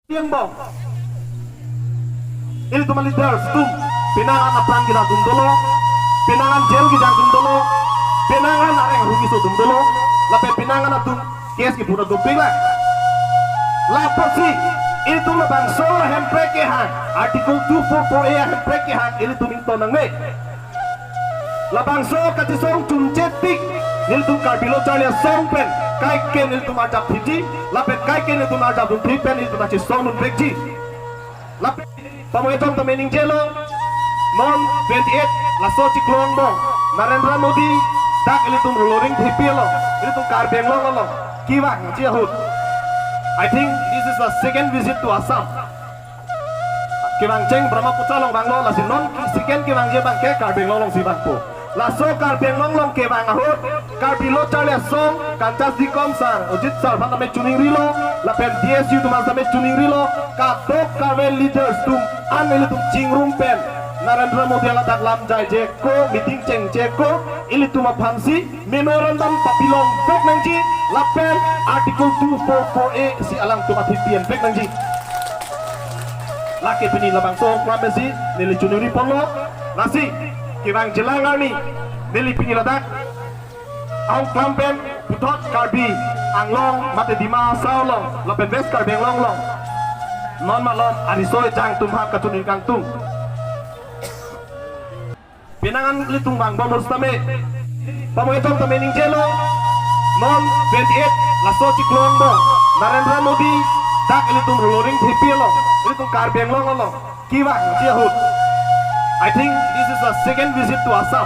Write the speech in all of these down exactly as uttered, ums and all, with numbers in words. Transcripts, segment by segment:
Yang bong. Ilitum a-leaders atum, penang an apran kila atum dolo, penang an jail kejang atum dolo, penang an areng ahut keso atum dolo, lapen penang an atum case keput atum pik lang. Lapusi, ilitum labangso hemprek kehang, Article two four four A hemprek kehang, ilitum ington nangne. Labangso kachisong chunche tik, nelitum Karbi Lo Charli Asong pen, kaike nelitum arjap thiji, lapen kaike nelitum arjap dunthi pen, nelitum kachisong dunvekji. Lapen, pamoitom tame ningjelo, non twenty-eight, laso chiklo angbong, Narendra Modi, dak ilitum ruling thepi along, ilitum Karbi Anglong along, kevangji ahut. I think this is the second visit to Assam. Kevangcheng Brahmaputra along vanglo, lasi non second kevangji abangke Karbi Anglong alongsi vangpo. Laso Karbi Anglong along kevang ahut, Karbi Lo Charli Asong, Kanchas Dikom sir, Ojit sir aphan tame choningrilo, lapen D S U atum aphan tame choningrilo, kadokave leaders atum an ilitum chingrum pen, Narendra Modi ladak lam jaije ko, meeting chengche ko, ilitum aphansi memorandum papilongvek nangji, lapen Article two four four A si alangtum athepi envek nangji. Lake pini labangso ahong klam pensi neli choningri ponlo, lasi kevangjilang arni neli pini ladak ahong klam pen puthot Karbi Anglong mate Dima Hasao along lapen West Karbi Anglong along non malom ariso ejang atum aphan kachiningri kangtung. Penang an ilitum vangbom ahut tame, pamoitom tame ningjelo, non twenty-eight, laso chiklo angbong, Narendra Modi, dak ilitum ruling thepi along, ilitum Karbi Anglong along, kevangji ahut. I think this is the second visit to Assam.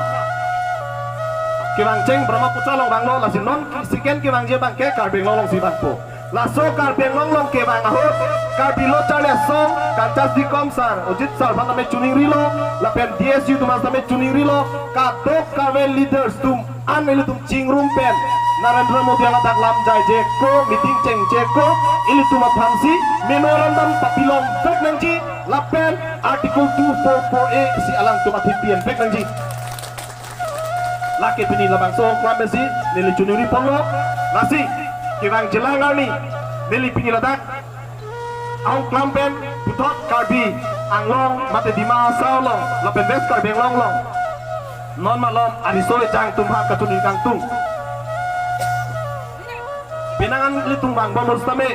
Kevangcheng Brahmaputra along vanglo, lasi non second kevangji abangke Karbi Anglong alongsi vangpo. Laso Karbi Anglong along kevang ahut, Karbi Lo Charli Asong, Kanchas Dikom sir, Ojit sir aphan tame choningrilo, lapen D S U atum aphan tame choningrilo, kadokave leaders atum an ilitum chingrum pen, Narendra Modi ladak lam jaije ko, meeting chengche ko, ilitum aphansi memorandum papilongvek nangji, lapen Article two four four A si alangtum athepi envek nangji. Lake pini labangso ahong klam pensi neli choningri ponlo, lasi kevangjilang arni neli pini ladak ahong klam pen puthot Karbi Anglong mate Dima Hasao along lapen West Karbi Anglong along non malom ariso ejang atum aphan kachiningri kangtung. Penang an ilitum vangbom ahut tame,